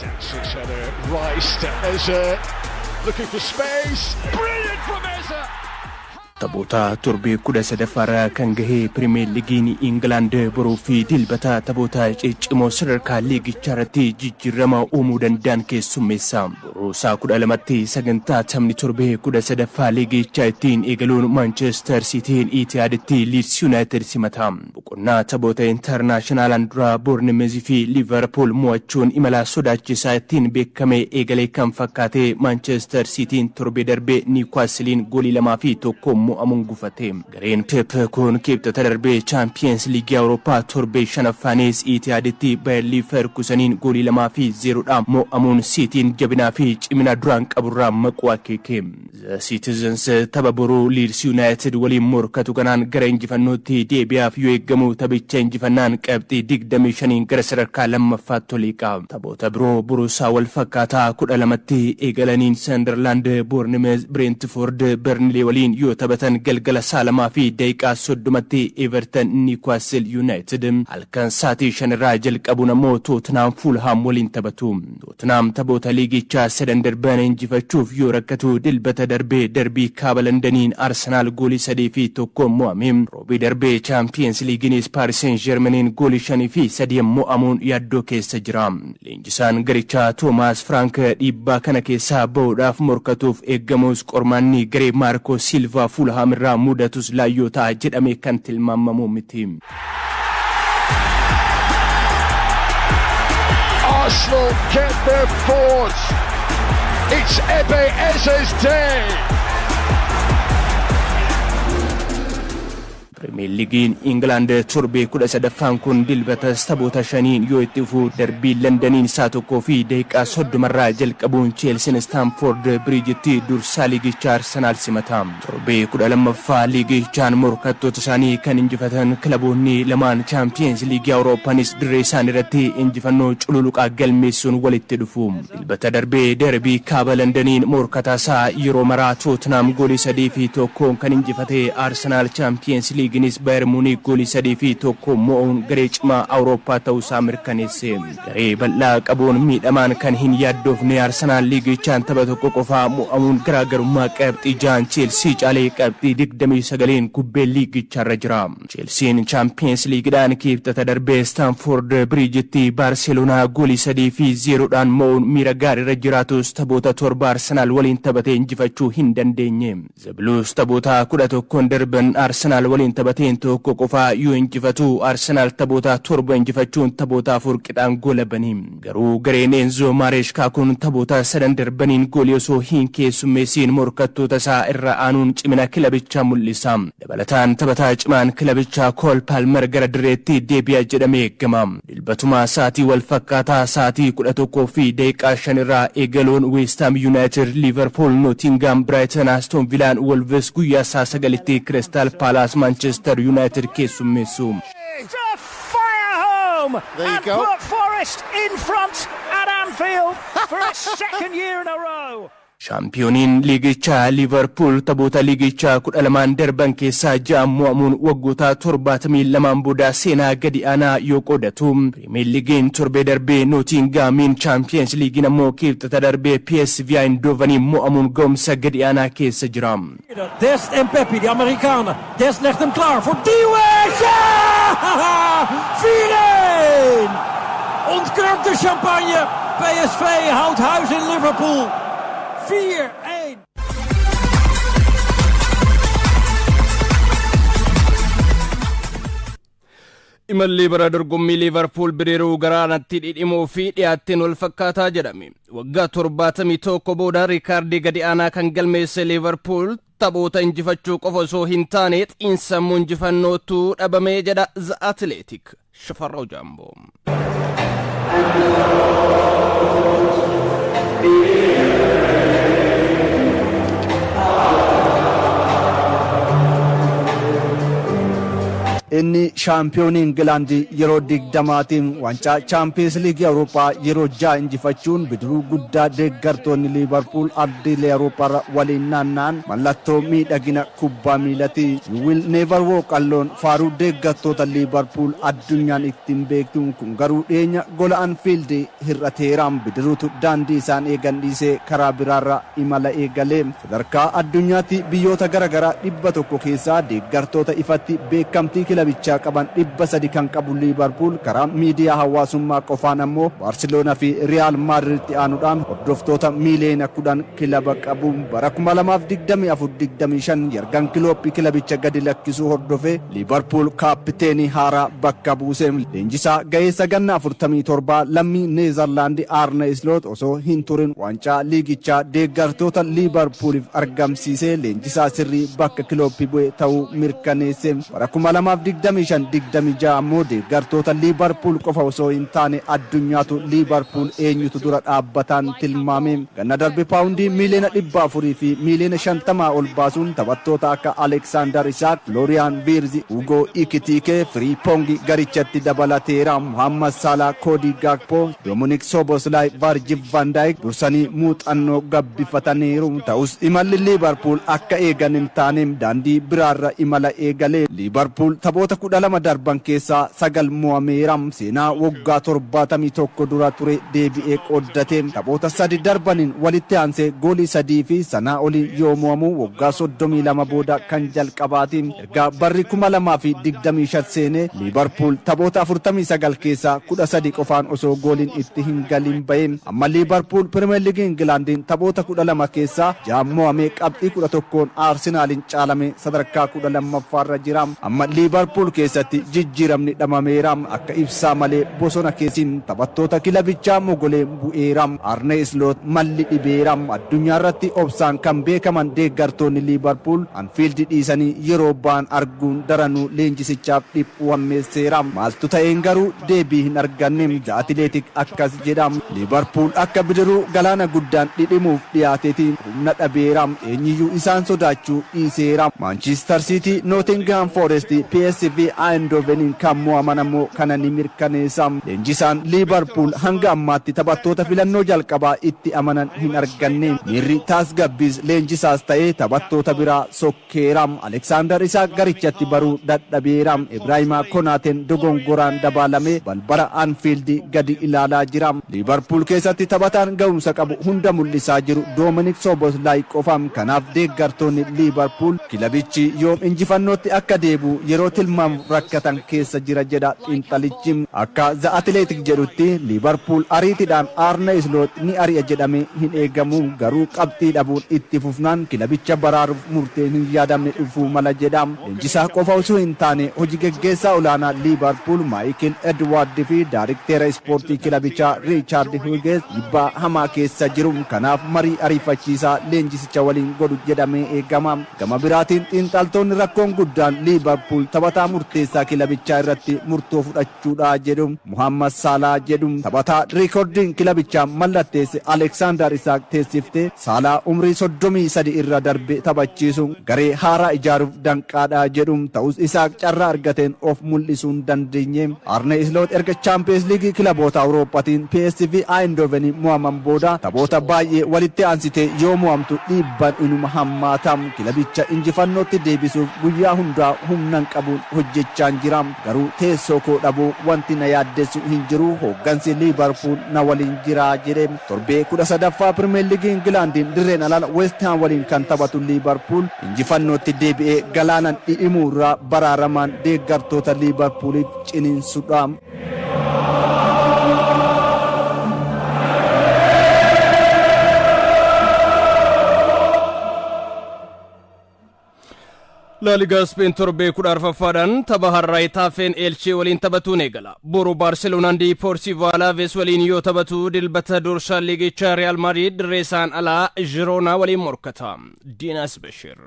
Down header, Rice to Eze, looking for space. Brilliant from Eze! Taphoota torbee 13ffaarraa kan gahee Pirimeer Liigiin Ingilaand boruu fi dilbataa taphoota ciccimoo sadarkaa liigichaa irratti jijjiirama uumuu danda'an keessummeessa. Boruu sa'a 12tti sagantaa taphni torbee 13ffaa liigichaa ittiin eegaluun Maanchestar Siitiin Itiyaaditti Liids Yuunaayitid simata. Boqonnaa taphoota intarnaashinaalaan duraa Boornemezii fi Liivarpuul mo'achuun imala sodaachisaa ittiin beekame eegalee kan fakkaate Maanchestar Siitiin torbee darbee Niwukaasiliin goolii 2 fi 1 mo'amuun gufate. Gareen Pep kun kibxata darbee Chaampiyeens Liigii Awurooppaa torbee shanaffaanis Itiyaaditti Bayer Leverkuseniin goolii 2 fi 0dhaan mo'amuun Siitiin jabinaa fi cimina duraan qaburraa maquu akeeke. The Citizens tapha boruu Leeds United waliin morkatu kanaan gara injifannootti deebi'aaf yoo eeggamu, taphicha injifannaan qabxii 25n gara sadarkaa lammaffaatti oliiqa. Taphoota biroo boruusaa wal fakkaataa 12tti eegalaniin Sunderland, Bournemouth, Brentford, Burnley waliin yoo taphatan, galgala saa 2:30tti Everton, Newcastle United, halkan sa'aatii 5 irraa jalqabuun ammoo Tottenham Fulham waliin taphatu. Tottenham taphoota liigichaa sadan darban injifachuuf yoo rakkatu, dilbata darbee darbii kaaba Londaniin Arsenaal goolii 3 fi 1 mo'ame. Roobii darbee Chaampiyeens Liigiinis Paaris Seen Jeermaniin goolii 5 fi 3 mo'amuun yaaddoo keessa jira. Leenjisaan garichaa Toomaas Firaank dhiibbaa kana keessaa bahuudhaaf morkatuuf eeggamus, qormaanni garee Maarkoo Silvaa Fulham irraa mudatus laayyoo ta'a jedhame kan tilmaamamu miti. Arsenal get their fourth. It's Ebe Eze's day. Pirimeer Liigiin Ingilaand torbee 13ffaan kun dilbatas taphoota shaniin yoo itti fufu, darbii Londaniin saa 1:30rraa jalqabuun Cheelsiin Istaanfoord Biriijitti dursaa liigichaa Arsenaal simata. Torbee 12ffaa liigichaan morkattoota isaanii kan injifatan kilaboonni lamaan Chaampiyeens Liigii Awurooppaanis dirree isaan irratti injifannoo cululuqaa galmeessuun walitti dhufu. Dilbata darbee darbii kaaba Londaniin morkataasaa yeroo maraa Tootenaam goolii 3 fi 1n kan injifate Arsenaal, Chaampiyeens Liiginis Bayer Muuniik goolii 3 fi 1 mo'uun garee cimaa Awurooppaa ta'uusaa mirkaneesse. Garee bal'aa qabuun miidhamaan kan hin yaaddoofne Arsenaal liigichaan tapha tokko qofaa mo'amuun garaagarummaa qabxii 6n Cheelsii caalee qabxii 29n gubbee liigicharra jira. Cheelsiin Chaampiyeens Liigidhaan kibxata darbee Staanfoord Biriijitti Baarseloonaa goolii 3 fi 0dhaan mo'uun miira gaariirra jiraatus, taphoota 7 Arsenaal waliin taphatee injifachuu hin dandeenye. The Blues taphoota 11n darban Arsenaal waliin taphateen tokko qofaa yoo injifatu, Arsenaal taphoota 7 injifachuun taphoota afur qixaan goolabanii. Garuu gareen Enzo Maareeshkaa kun taphoota sadan darbaniin goolii osoo hin keessummeessiin morkattoota isaa irra aanuun cimina kilabichaa mul'isa. Dabalataan taphataa cimaan kilabichaa Kool Palmer gara dirreetti deebi'a jedhamee eegama. Dilbatuma sa'aatii wal fakkaataa sa'aatii 11:05 irraa eegaluun West Ham United, Liverpool, Nottingham, Brighton, Aston Villaan, Wolves guyyaa saa 9tti Crystal Palace, Manchester United keessummeessu. To fire home There you and go. put Forest in front at Anfield for a second year in a row. Shaampiyooniin liigichaa Liivarpuul taphoota liigichaa 12n darban keessaa ja'a mo'amuun waggoota 72n booda seenaa gadi aanaa yoo qoodatu, Pirimeer Liigiin torbee darbee Nootingaamiin, Chaampiyeens Liigiin ammoo kibxata darbee PSV Eindhoveniin mo'amuun ga'umsa gadi aanaa keessa jira. Dest en Pepi, de Amerikanen. Dest legt hem klaar voor Dewes. Ja! 4-1! Ontkurkt de champagne. PSV houdt huis in Liverpool. 4-1. Imalli bara dorgommii Liivarpuul bidiruu garaanatti dhidhimuu fi dhiyaattiin wal fakkaataa jedhame. Waggaa 71 booda riikaardii gadi aanaa kan galmeesse Liivarpuul taphoota injifachuu qofa osoo hin taane xiinsammuu injifannootu dhabame jedha The Athletic. Shifarraw Jaamboo. Inni shaampiyoonii Ingilaandii yeroo 20tiin waancaa Chaampiyeens Liigii Awurooppaa yeroo 6 injifachuun bidiruu guddaa deeggartoonni Liivarpuul ardiilee Awurooppaarra waliin naanna'an mallattoo miidhagina kubbaa miilati. "You will never walk alone" faaruu deeggartoota Liivarpuul addunyaan ittiin beektu kun garuu dhiyeenya gola Anfiild hir'ateera. Bidiruutu daandii isaan eegan dhiisee karaa biraarra imala eegalee. Sadarkaa addunyaatti biyyoota garaagaraa 100 keessaa deeggartoota ifatti beekamtii kilabichaa qaban 300 kan qabu Liivarpuul karaa miidiyaa hawaasummaa qofaan ammoo Baarseloonaa fi Riyaal Maadriiditti aanuudhaan hordoftoota miiliyoona 10 kilaba qabu. Bara 2024-25 Yargan Kilooppii kilabicha gadi lakkisuu hordofee Liivarpuul kaappiteenii haaraa bakka buuse. Leenjisaa ga'eessa ganna 47 lammii Neezerlaandi Aarne Isloot osoo hin turin waancaa liigichaa deeggartoota Liivarpuuliif argamsiisee leenjisaa sirrii bakka Kilooppii bu'e ta'uu mirkaneesse. Bara 2025-26 ammoo deeggartoota Liivarpuul qofa osoo hin taane addunyaatu Liivarpuul eenyutu dura dhaabbataan tilmaame. Ganna darbe paawundii miiliyoona 450 ol baasuun taphattoota akka Aleksaandar Isaak, Flooriyaan Viirzi, Ugoo Ikitiikee, Firiipoongi garichatti dabalateera. Muhammad Salah, Koodii Gaakpoo, Doominik Soboslaay, Varjil Van Daayik dursanii muuxannoo gabbifataniiru. Ta'us imalli Liivarpuul akka eegan hin taane daandii biraarra imala eegale. Liivarpuul taphoota 12 darban keessaa 9 mo'ameera. Seenaa waggaa 71 dura ture deebi'ee qooddate. Taphoota sadi darbaniin walitti aansee goolii sadii fi sanaa olii yoo mo'amu waggaa 32 booda kan jalqabaati. Erga barri 2025 seenee Liivarpuul taphoota 49 keessaa 13 qofaan osoo gooliin itti hin galin bahe. Amma Liivarpuul Pirimeer Liigii Ingilaandiin taphoota 12 keessaa 6 mo'amee qabxii 11n Aarsenaaliin caalame sadarkaa 12ffaarra jira. Amma Liivarpuul keessatti jijjiiramni dhamameera. Akka ibsaa malee bosona keessin taphattoota kilabichaa mogolee bu'eera. Arne Isloot malli dhibeera. Addunyaa irratti obsaan kan beekaman deeggartoonni Liivarpuul Anfiildi dhiisanii yeroo ba'an arguun daranuu leenjisichaaf dhiphuu hammeesseera. Maaltu ta'een garuu deebii hin arganne. The Athletic akkas jedha. Liivarpuul akka bidiruu galaana guddaan dhidhimuuf dhiyaateeti humna dhabeera. Eenyiyyuu isaan sodaachuu dhiiseera. Manchester City, Nottingham Forest, PSV Eindhoveniin kan mo'aman ammoo kana ni mirkaneessa. Leenjisaan Liivarpuul hanga ammaatti taphattoota filannoo jalqabaa itti amanan hin arganne. Miirri taasgabbiis leenjisaas ta'ee taphattoota biraa sokkeera. Aleksaandar Isaak garichatti baruu dadhabeera. Ibraahima Konaateen dogongoraan dabaalame balbala Anfiildi gadi ilaalaa jira. Liivarpuul keessatti taphataan ga'umsa qabu hunda mul'isaa jiru Doominik Soboslaay qofa. Kanaaf deeggartoonni Liivarpuul kilabichi yoom injifannootti akka deebi'u yeroo tilmaamu rakkatan keessa jira jedha xiinxalichi. Akka The Athletic jedhutti Liivarpuul ariitiidhaan Arne Isloot ni ari'a jedhamee hin eegamu, garuu qabxii dhabuun itti fufnaan kilabicha baraaruuf murteen hin yaadamne dhufuu mala jedha. Leenjisaa qofa osoo hin taane hojii geggeessaa olaanaa Liivarpuul Maayikil Edwaard fi daarikteera ispoortii kilabichaa Riichaard Hugees dhiibbaa hamaa keessa jiru. Kanaaf marii ariifachiisaa leenjisicha waliin godhu jedhamee eegama. Gama biraatiin xiinxaltoonni rakkoon guddaan Liivarpuul taphataa murteessaa kilabichaa irratti murtoo fudhachuudha jedhu. Muhammad Saalaa jedhu. Taphataa riikoordiin kilabichaa mallatteesse Aleksaandar Isaak teessiftee Saalaa umrii 33 irra darbe taphachiisu garee haaraa ijaaruuf danqaadha jedhu. Ta'us Isaak carraa argateen of mul'isuu hin dandeenye. Arne Isloot erga Chaampiyeens Liigii kilaboota Awurooppaatiin PSV Eindhoven mo'aman booda taphoota baay'ee walitti aansitee yoo mo'amtu dhiibbaan inuma hammaata. Kilabicha injifannootti deebisuuf guyyaa hundaa humnan qabuun hojjechaan jira. Garuu teessoo koo dhabuu wanti na yaaddessu hin jiru. Hooggansi Liivarpuul na waliin jira jedhe. Torbee 13ffaa Pirimeer Liigii Ingilaandiin dirreen alaa West Ham waliin kan taphatu Liivarpuul injifannootti deebi'ee galaanan dhidhimuu irraa baraaramaan deeggartoota Liivarpuuliif ciniinsudha. Laaligaa Speen torbee 14ffaadhaan tapha har'aa Itaafeen Eelchee waliin taphatuun eegala. Boru Baarseloonaan Diipoorsiivoo Alaaves waliin yoo taphatu, dilbata dursaa liigichaa Riyaal Maadriid dirree isaan alaa Jiroonaa waliin morkata. Diinaas Bashir.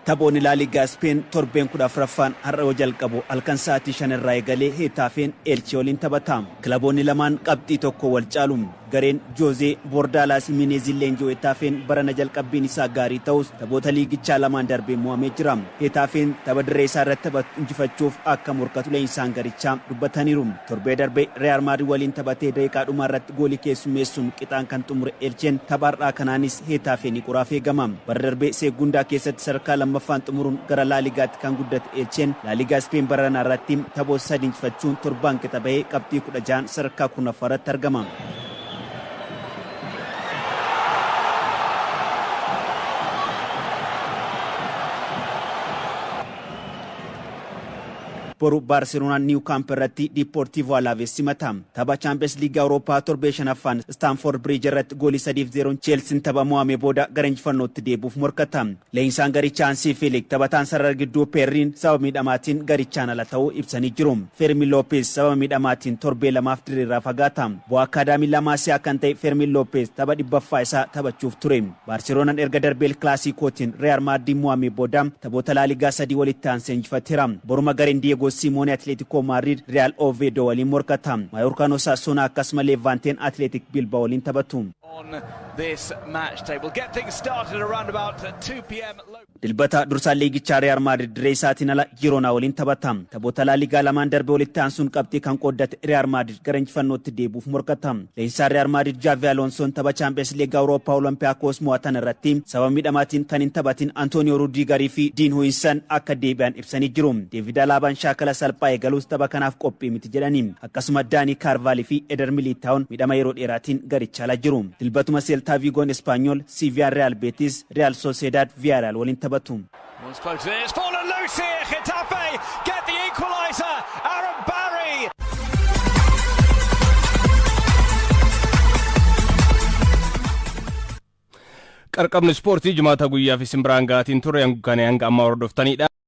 Taphoonni Laaligaa Speen torbeen 14ffaan har'a yoo jalqabu, halkan sa'aatii 5 irraa eegalee Heetaafeen Elchee waliin taphata. Kilaboonni lamaan qabxii 1 wal caalu. Gareen Joozee Bordaalaas Mineezin leenji'u Heetaafeen barana jalqabbiin isaa gaarii ta'us, taphoota liigichaa lamaan darbee mo'amee jira. Heetaafeen tapha dirree isaa irratti taphatu injifachuuf akka morkatu leenjisaan garichaa dubbataniiru. Torbee darbe Real Madrid waliin taphatee daqiiqaa dhumaa irratti goolii keessummeessuun qixaan kan xumure Elcheen tapha har'aa kanaanis Heetaafeen ni qoraaf eegama. Bara darbee Seegundaa keessatti sadarkaa lammaffaan xumuruun gara Laaligaatti kan guddate Elcheen Laaligaa Speen baranaa irratti taphoota sadi injifachuun torbaan qixa bahee qabxii 16 sadarkaa 10ffaa irratti argama. Boru Baarseloonaan Niiw Kaamp irratti Diippoortiivoo Alaaves simata. Tapha Chaampiyeens Liigii Awurooppaa torbee shanaffaan Staanfoord Biriij irratti goolii 3-0 Cheelsiin tapha mo'ame booda gara injifannootti deebi'uuf morkata. Leenjisaan garichaa Hansii Filik taphataan sarara gidduu Peerriin sababa miidhamaatiin garichaan ala ta'uu ibsanii jiru. Fermin Loopeez sababa miidhamaatiin torbee 2f dirreerraa fagaata. Bu'aa akaadaamii Lamaasiyaa kan ta'e Fermin Loopeez tapha 100ffaa isaa taphachuuf ture. Baarseloonaan erga darbee Kilaasikotiin Real Maadriid mo'ame booda taphoota Laaligaa sadii walitti aansee injifateera. Boruma gareen Diego Simoone Atletico Madrid Real Oviedo waliin morkata. Maayorkaan Osasuna akkasuma Levanteen Atletic Bilbao waliin taphatu. On this match day. We'll get things started around about 2 p.m. Dilbata dursaan liigichaa Real Madrid dirree isaatiin ala Giroonaa waliin taphata. Taphoota Laaligaa lamaan darbe walitti aansuun qabxii kan qooddate Real Madrid gara injifannootti deebi'uuf morkata. Leenjisaan Real Madrid Jaavi Alonsoon tapha Chaampiyeens Liigii Awurooppaa Olompiyaakos mo'atan irratti sababa miidhamaatiin kan hin taphatin Antooniyoo Rudigarii fi Diin Huijsen akka deebi'an ibsanii jiru. Deevid Alaabaan shaakala salphaa eegaluus tapha kanaaf qophii miti jedhani. Akkasuma Daanii Kaarvaalii fi Eder Militaa'oon miidhama yeroo dheeraatiin garicha ala jiru. Dilbatuma Seeltaa Viigoon Ispaanyool, Siiviyaan Real Beetis, Real Sociedad Viyaaraal waliin taphatu. One's floated in. It's fallen loose here. Getafe get the equaliser. Aaron Barry. Qarqabni ispoortii jimaata guyyaa fi simbiraan gaatiin ture kan hanga ammaa hordoftanidha.